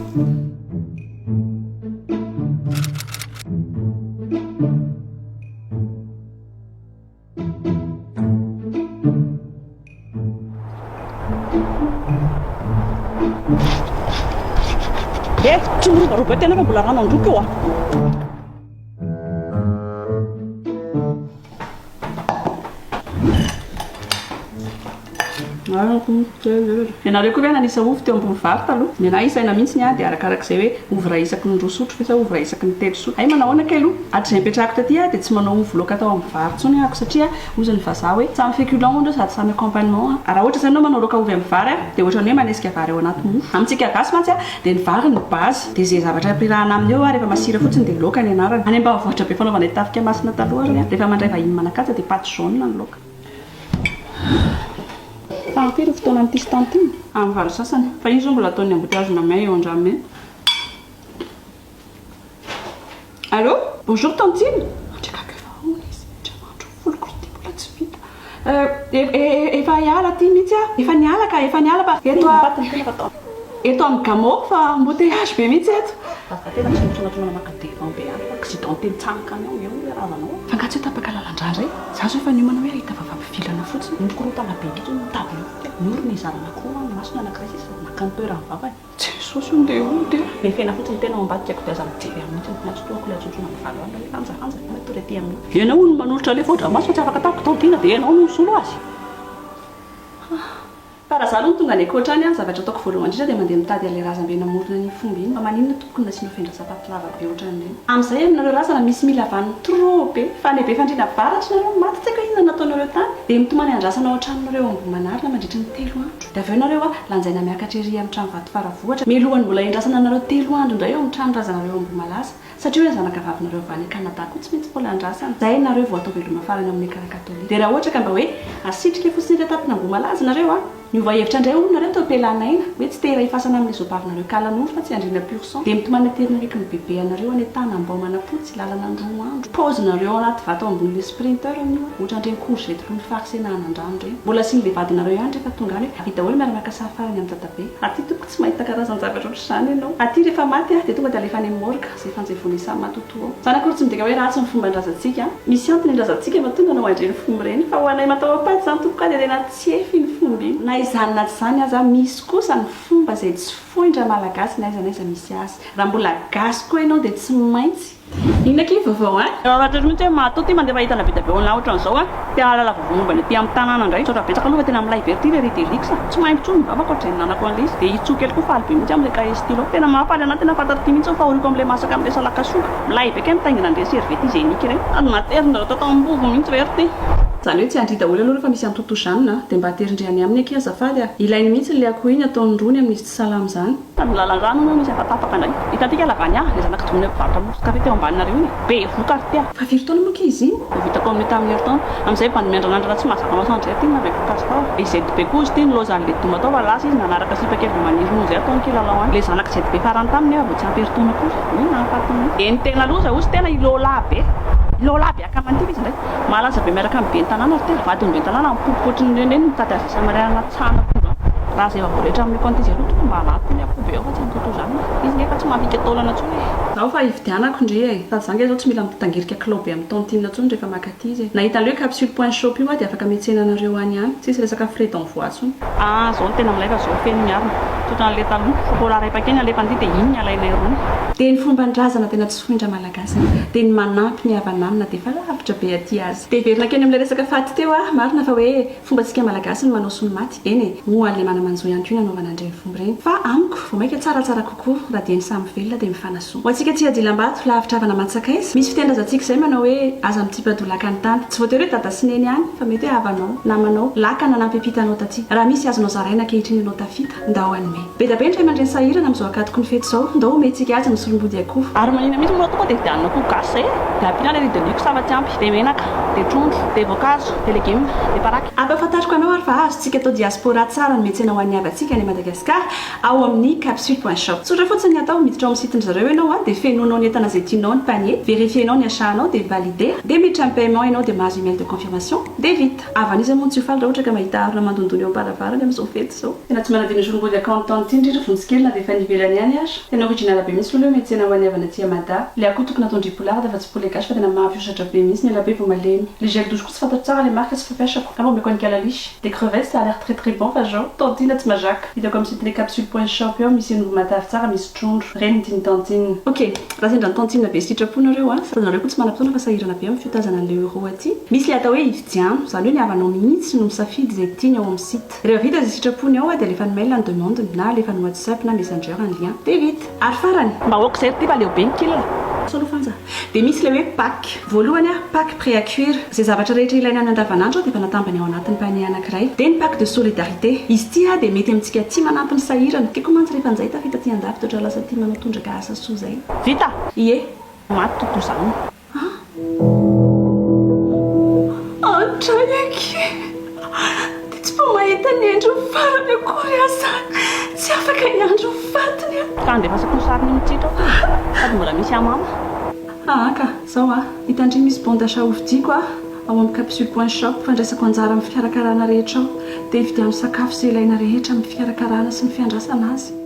Eh, tsy mirobaroba tena fa mbola rano androko eo ah. Ianareo koa ve nanisa ovy teo ambony vary taloha? Ny anah isaina mihitsy ny ahy dia arakarak'izay hoe ovy iray isaky ny roa sotro ve sa ovy iray isaky ny telo sotro. Hay manao ahoana kay aloha? Hatrizay nipetrahako taty aho dia tsy manao ovy laoka atao amin'ny vary intsony ahako satria hozy ny vazaha hoe samy féculent hono ireo sady samy accompagnement. Raha ohatra izany ianao manao laoka ovy amin'ny vary dia ohatran'ny hoe manesika vary ao anaty mofo. Amintsika gasy mantsy dia ny vary no base dia izay zavatra ampiarahana aminy eo rehefa masira fotsiny dia laoka ny anarany. Any ambanivohitra be fanaovanay tafika masina taloha ary rehefa mandray vahiny manan-kaja dia pâte jaune ny laoka. Fa firy ny fotoanan'ity sy tantine? Amin'ny valo sasany. Fa iny izao mbola ataon'ny embouteillage mamay eo Andranomena. Allô? Bonjour tantine! Andriakako efa ahoana izy? Andriamanitra o, foloko ry ty mbola tsy vita. Efa hiala aty mihitsy aho. Efa niala ka, efa niala fa eto a, eto amin'ny Gamo fa embouteillage be mihitsy eto. Za tena tsy mitonatona maka devant be any fa accidenté mitsangaka any ao eo ny razanao. Fa nga tsy ho tapaka lalan-drà indray? Za zao efa niomana hoe hahita vavampivilana fotsiny. Mikorontana be mihitsy ny tableau. Ny orona hizarana akoho an, ny masony anankiray sisa naka ny toeran'ny vavany. Jesosy o ndeha hody a! Mefena fotsiny tena ao ambadika ko dia aza mijery ahy mihitsy ny atsitohako ilay atsontsona amin'ny valo alina hoe hanja hanja matory aty aminao. Ianao hono manolotra alefa odramaso fa tsy afaka tamiko tantine dia ianao no misolo azy. Fa raha za aloha no tonga any ankoatra any an, zavatra ataoko voalohany indrindra dia mandeha mitady an'ilay razambe namorona an'iny fomba iny, fa maninona tompoko no nasianao fendrasapaty lava be ohatran'ireny? Amin'izay aminareo razana misy mila vaniny trop be, fa any Befandriana avaratra nareo maty tsy haiko hoe inona no nataonareo tany, dia mitomany andrasana ao an-tranonareo ao Ambohimanarina mandritry ny telo andro, dia avy eo nareo an, lanjaina miakatra ery amin'ny trano vato Faravohitra, mialohan'ny mbola hiandrasana anareo telo andro indray ao amin'ny trano razanareo ao Ambohimalaza. Satria hoe ny zanaka vavinareo avy any Canada koa tsy maintsy mbola andrasana. Zay nareo vao atao veloma farany ao amin'ny Ekara Katolika. Dia raha ohatra ka mba hoe asitrika fotsiny ery an-tampon'Ambohimalaza nareo a! Niova hevitra indray hono nareo teo am-pialan'aina, hoe tsy te hiray fasana amin'ilay zobavinareo kalanoro fa tsy andriana pur sang. Dia mitomany aterina akaiky ny bebe anareo any Tanambao Manampotsy, lalana ny roa andro. Paozinareo ao anaty vato ambonin'ilay sprinter amin'io a! Ohatran'ireny courgette lony farcena anandrano ireny. Mbola asian'ilay vadinareo ihany rehefa tonga any hoe avia daholo miara-maka sary farany amin'i dadabe. Aty tompoko tsy mahita karazan-javatra ohatr'izany ianao. Aty rehefa maty dia tonga dia alefa any amin'ny morgue izay fanjevoana isan'ny matotoa ao. Izany akory tsy midika hoe ratsy ny fomban-drazantsika. Misy antony ny razantsika matoa nanao an'ireny fomba ireny. Fa ho anay matao-paty izany tompoko dia tena tsy efy iny fomba iny. Na izany na tsy izany aza misy kosa ny fomba izay tsy foin-dRamalagasy na aiza na aiza misy azy. Raha mbola gasy koa ianao dia tsy maintsy. Inona akia ny vaovao ein? Efa mihitsy hoe matoa ty mandefa entana be dia be ho anah ohatran'izao an! Te hahalala vaovao momba ny aty amin'ny tanàna indray. Misaotra betsaka aloha fa tena milay be ry ty le riz de luxe a! Tsy maimbo intsony ny vavako hatrizay nihinanako an'ilay izy. Dia i Tsoa kely koa faly be mihitsy amin'ilay cahier stylo. Tena mahafaly anah tena fantatro ty mihitsy ny fahoriako amin'ilay masaka amin'ilay salakasoka. Milay be kay mitaingina an'ireny serviette hygiénique ireny. Sady naterinareo tato am-bovo mihitsy ve ry ty? Izany hoe tsy an-dry daholo aloha rehefa misy an'i Toto Jeanne a! Dia mba aterin-dry any aminy akia azafady a! Ilainy mihitsy ilay akoho iny ataony rony amin'izy tsy salama izany. Sady ny lalan-drano hono misy efa tapaka indray. Hitantsika lavania, ilay zanak'i Jona mpivarotra mofo sy kafe teo ambaninareo iny e. Bevoka ry tia. Fa firy taona moa kay izy iny? Vao vitako amin'io tamin'ny herintaona. Amin'izay bandy miandranandrana tsy mahazaka masoandro izay aty no nahabevoka azy tao. I ZB koa izy ity nilaozan'ilay doma tao fa lasa izy nanaraka sipa kely vao maniry noho izay ataony kilalao any. Ilay zanak'i ZB farany taminy nefa vao tsy ampy herintaona akory. Io nahafaty mihitsy. Dia ny tena loza hozy tena i Lôla be. I Lôla be akaman'ity izy indray. Malaza be miaraka amin'ny ben'ny tanàna ry tena. Vadin'ny ben'ny tanàna mipopoka ohatry ny ireny mitady azy isa-maraina anaty sahan'akondro any. Raha izay vaovao rehetra amin'io compte izay aloha tokony mba alako ny akoho be ao fa tsy ny toto zany e. Izy nge efa tsy mahavika taolana intsony e. Zaho fa hividianako ndry e! Fa za nge zao tsy mila mitangirika kilao be amin'ny tontine intsony rehefa maka aty izy e! Nahita an'ilay hoe capsule point shop io aho dia afaka miantsena anareo any ihany. Tsisy resaka frais d'envoi intsony. Ah zao no tena milay fa zao feno ny arina. Tsy ohatran'ilay taloha. Chocolat ray paquet ny alefan'ity dia iny ny alainay rony. Dia ny fomban-drazana tena tsy foin-dRamalagasy an! Dia ny manampy ny havana aminy na dia efa lavitra be aty aza. Dia hiverina kely amin'ilay resaka faty teo aho, marina fa hoe fombantsika Malagasy ny manao soa ny maty, eny e, moa an'ilay mana-manjo ihany koa ny nanaovana an'ireny fomba ireny. Fa amiko, vao mainka tsaratsara kokoa raha dieny samy velona dia mifanasoa. Ho antsika aty Adilambato, lavitra havana aman-tsakaiza, misy fitenin-drazantsika izay manao hoe aza mitsipa-doha lakan'ny tany. Tsy voatery hoe dada sy neny ihany, fa mety hoe havanao, namanao, lakana nampiampita anao taty. Raha misy azonao zaraina ankehitriny ianao tafita, ndao hanome. Be dia be ny ray aman-dreny sahirana amin'izao ankatoky ny fety izao, ndao omentsika azy ny solombody akoho. Ary manina mihitsy moa tonga dia vidianina akoho gasy zay e! Dia ampiana ilay riz de luxe fa tsy ampy, dia menaka, dia trondro, dia voankazo, dia legioma, dia paraky. Ampahafantariko anao ary fa azontsika atao diaspora tsara ny miantsena ho an'ny havantsika any Madagascar ao amin'ny capsule point shop. Tsotra fotsiny ny atao, miditra ao amin'ny site-ndry zareo ianao dia fenoinao ny entana izay tianao ny panier, verifier-nao ny achat-nao dia valider, dia miditra amin'ny paiement ianao dia mahazo email de confirmation dia vita. Havan'iza moa no tsy ho faly raha ohatra ka mahita harona mandondona eo am-baravarany amin'izao fety izao? Tena tsy manadino ny solombody akoho ny. tantine ndry ry vonjikely na dia efa any ivelany ihany aza. Tena original be mihitsy aloha le miantsena ho an'ny havana aty Mada. Le akoho tokony ataon-dry poularde fa tsy poulet gasy fa tena mahafiosatra be mihitsy ny ela be vao malemy. Le gel douche koa tsy fantatro tsara le marque tsy fampiasako. Angamba omeko an'i Kalalisy. Des crevettes ça a l'air très très bon fa zao tantine tsy mazaka. Hitako amin'ny site le capsule point shop eo misy hen'omby matavy tsara misy trondro. Reny ny tian'i tantine. Ok, raha sendra ny tantine be sitrapo nareo a, sady nareo koa tsy manam-potoana fa sahirana be amin'ny fiotazana an'ilay euro aty. Misy ilay atao hoe hividiano, izany hoe ny havanao mihitsy no misafidy izay tiany ao amin'ny site. Rehefa vita izay sitrapony ao dia alefany mail ny demande-ny na alefany whatsapp na messenger ny lien. Dia vita. Ary farany. Mba ok izay ry ty fa leo be ny kil. Sao aloha fanja. Dia misy ilay hoe pack. Voalohany a, pack prêt à cuire. Izay zavatra rehetra ilaina amin'ny andavanandro dia efa natambany ao anatin'ny panier anankiray. Dia ny pack de solidarité. Izy ity a dia mety amintsika tia manampy ny sahirana. Tiako mantsy rehefa njay tafita aty andafy dia ohatran'ny lasa tia manao tondraka asa soa izay. Vita! Ie. Maty tokoa izany. Andray akia! Dia tsy mba mahita ny endriny farany akory aho izany. Tsy afaka hiandry ny fatiny aho. Ka andefasako ny sariny mitsitra ao tonga sady mbola misy hamama. Aa ka, zao a, hitandry misy bon d'achat hovidiako a, ao amin'ny capsule point shop, fandraisako anjara amin'ny fikarakarana rehetra ao, dia ividiano sakafo izay ilaina rehetra amin'ny fikarakarana sy ny fiandrasana azy.